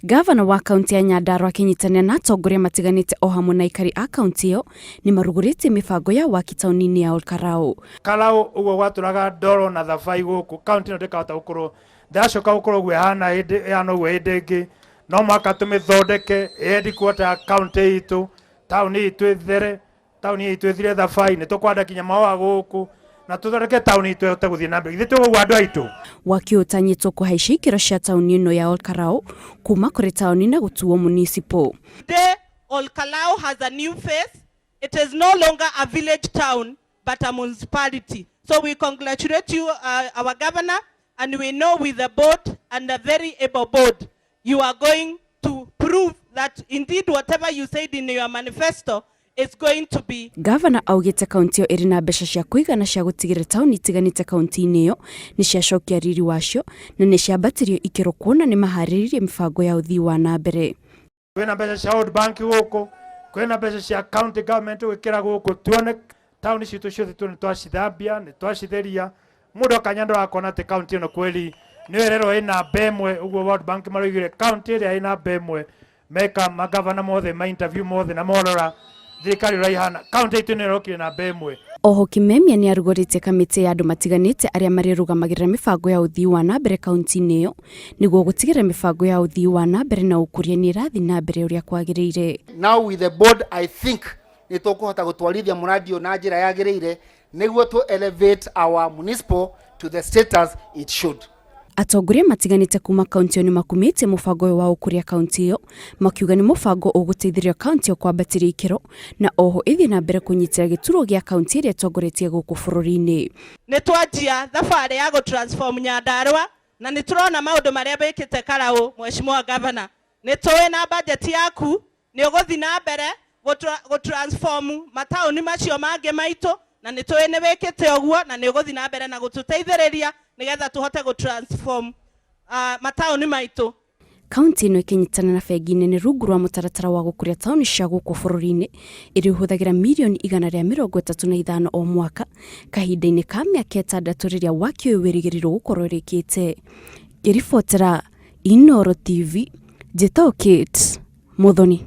Gavana wa kaunti ya Nyandarua akĩnyitanĩra na atongoria matiganĩte o hamwe na aikari a kaunti ĩyo nĩ marugũrĩtie mĩbango ya waki taũni-inĩ ya Olkalau. Karau ũguo gwatũraga ndoro na thabai gũkũ kaunti ĩno ndĩkahota gũkorwo ndacoka gũkorwo ũguo ĩhana hĩndĩ ĩhana ũguo hĩndĩ ĩngĩ no mũhaka tũmĩthondeke headquarter ya kaunti itũ taũni itũ ĩthere taũni itũ ĩthire thabai nĩ tũkwanda kinya mahũa gũkũ na tũthondeke taũni itũ ĩhote gũthiĩ na mbere ithuĩ tũgũgua andũ aitũ. Waki ũyũ ũtanyĩtwo kũhaicia ikĩro cia taũni ĩno ya Olkalau kuma kũrĩ taũni na gũtuo municipal. Today, Olkalau has a new face. It is no longer a village town, but a municipality. So we congratulate you, our governor, and we know with the board and a very able board, you are going to prove that indeed whatever you said in your manifesto is going to be. Gavana augĩte kaunti ĩyo ĩrĩ na mbeca cia kũigana cia gũtigĩrĩra taũni itiganĩte kaunti-inĩ ĩyo nĩ ciacokia riri wacio na nĩ ciambatĩrio ikĩro kuona nĩ maharĩrĩirie mĩbango ya ũthii wa na mbere. Kwĩna mbeca cia World Bank gũkũ, kwĩna mbeca cia county government gwĩkĩra gũkũ, tuone taũni citũ ciothe tu nĩ twacithambia, nĩ twacitheria, mũndũ oka Nyandarua akona atĩ kaunti ĩno kweli nĩyo ĩrerwo ĩ namba ĩmwe, ũguo World Bank maroigire kaunti ĩrĩa ĩ namba ĩmwe meka magavana mothe ma interview mothe na morora thirikari ũrĩa ihana kaunti itũ nĩyo ĩrokire namba ĩmwe. Oho Kimemia nĩ arugũrĩtie kamĩtĩ ya andũ matiganĩte arĩa marĩrũgamagĩrĩra mĩbango ya ũthii wa na mbere kaunti-inĩ ĩyo nĩguo gũtigĩrĩra mĩbango ya ũthii wa na mbere na ũkũria nĩ ĩrathiĩ na mbere ũrĩa kwagĩrĩire. Now with the board, I think nĩ tũkũhota gũtwarithia mũradi ũyũ na njĩra yagĩrĩire nĩguo to elevate our municipal to the status it should. Atongoria matiganĩte kuma kaunti ĩyo nĩmakumĩtie mũbango ũyũ wa ũkũria kaunti ĩyo makiuga nĩ mũbango ũgũteithĩrĩria kaunti ĩyo kwambatĩria ikĩro na oho ĩthiĩ na mbere kũnyitĩra gĩturwa gĩa kaunti ĩrĩa ĩtongoretie gũkũ bũrũri-inĩ. Nĩ twanjia thabarĩ ya gũ transform Nyandarua na nĩ tũrona maũndũ marĩa wĩkĩte Karau, Mheshimiwa Governor. Nĩ tũĩ na budget yaku nĩ ũgũthiĩ na mbere gũ transform mataũni macio mangĩ maitũ na nĩ tũĩ nĩ wĩkĩte ũguo na nĩ ũgũthiĩ na mbere na gũtũteithĩrĩria nĩgetha tũhote gũ transform mataũni maitũ. Kaunti ĩno ĩkĩnyitana na bengi nene rungu rwa mũtaratara wa gũkũria taũni cia gũkũ bũrũri-inĩ ĩrĩa ĩhũthagĩra mirioni 135 o mwaka kahinda-inĩ ka mĩaka 6 rĩrĩa waki ũyũ wĩrĩgĩrĩirwo gũkorwo ũrĩkĩte. Ngĩribotera Inooro TV, njĩtagwo Kate Muthoni.